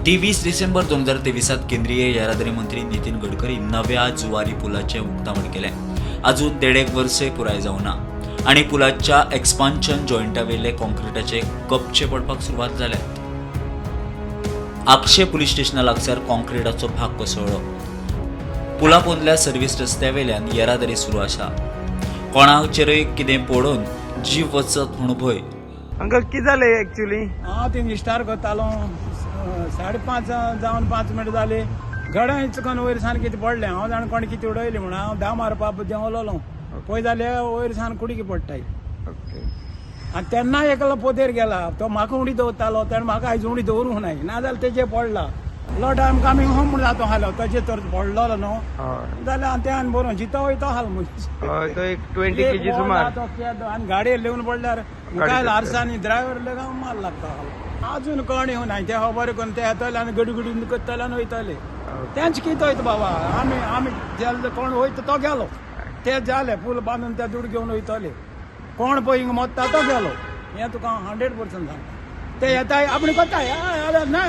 23 डिसेंबर 2023 केंद्रीय येरादारी मंत्री नितीन गडकरी नव्या जुवारी पुलाचें उक्तावण केलें. अजून देडेक वर्सय पुराय जावना आनी पुलाच्या एक्सपान्शन जॉयंटावेले कॉन्क्रिटाचे कपचे पडपाक सुरवात जाल्यात. आगशे पुलीस स्टेशना लागसार कॉन्क्रिटाचो भाग कोसळ्ळो. पुला पोंदल्या सर्व्हिस रस्त्यावेल्यान येरादारी सुरू आसा. कोणाचेरूय कितें पडून जीव वचत म्हूण भंय. अंकल, कितें जालें एक्चुली? हांव थिंग इश्टार करतालो. 5:30 जावन 5 मिनटां जाली, गड्यां चुकोन वयर सान कितें पडलें. हांव जाणा कोण कितें उडयलें म्हणून हांव धांव मारपा देंवलोलो. पळय जाल्यार वयर सान कुडकी पडटाय. आनी तेन्ना एकलो पोतेर गेला, तो म्हाका उडी दवरतालो. तेणें म्हाका आयज उडी दवरूंक नाय, नाजाल्यार तेजे पडला. लोट I am coming home म्हूण जातो हालो, तशें तर पडलोलो न्हू जाल्यार तें आनी बरो जितो वयतो हाल मनीस. हय, तो एक 20 केजी सुमार. आनी गाडयेर लेवन पडल्यार मुखायल आरसानी ड्रायव्हर लेगीत मार लागता. अजून कोण येवना ते खबर करून ते येतले आनी गडी गडी करतले आनी वयतले. तेंच कितें वयता बाबा, आमी आमी गेले, कोण वयता तो गेलो. ते जाले पूल बांदून ते दुड घेवन वयतले. कोण पळय हिंगा मोत्ता तो गेलो, हें तुका 100% सांगता. ते येताय आपण करताय ना,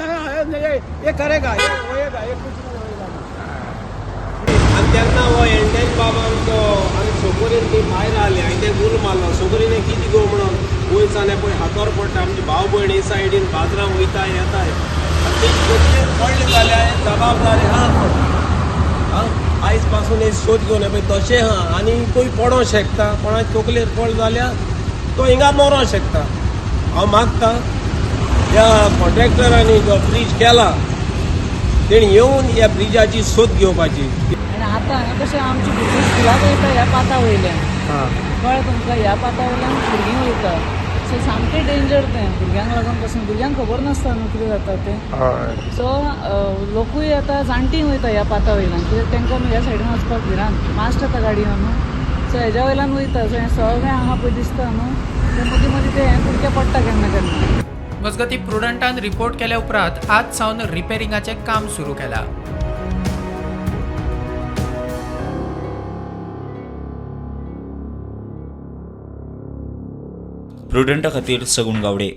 हे करेगा, हे होयेगा, हे कुछ नाही होयेगा. आनी तेन्ना हो एंडेन बाबा आमचो आनी सोकोरीन ती भायर आसली आनी ते गुल मारलो. सोकोरीन कितें गो म्हणून वयर सान पळय हातार पडटा. आमची भाव भयण हे सायडीन बाजारान वयता येताय आनी ते तकलेर पडले जाल्यार जबाबदारी आहा कोण? आयज पासून एक सोद घेवन पळय तशें आहा आनी कोय पडोंक शकता. कोणाक तकलेर पडलो जाल्यार तो हिंगा मरोंक शकता. हांव मागता ह्या कॉन्ट्रॅक्टरांनी जो ब्रीज केला तेणी येवन ह्या ब्रिजाची सोद घेवपाची. आनी आतां हांगा कशें आमची भुरगीं स्कुलाक वयता ह्या पाता वयल्यान, कळ्ळें तुमकां? ह्या पाता वयल्यान भुरगीं वयता, सो सामकें डेंजर तें भुरग्यांक लागून पसून. भुरग्यांक खबर नासता न्हू कितें जाता तें. सो लोकूय आतां जाणटीं वयता ह्या पाता वयल्यान, कित्याक तांकां न्हू ह्या सायडीन वचपाक भिरांत, फास्ट येता गाडी न्हू. सो हेज्या वयल्यान वयता. सो हें सगळें हांगा पळय दिसता न्हू, तें मदीं मदीं तें हें कुडके पडटा केन्ना केन्ना. मजगतीं, प्रुडंटान रिपोर्ट केल्या उपरांत आज सावन रिपेरिंगाचें काम सुरू केलां. प्रुडंटा खातीर सगुण गावडे.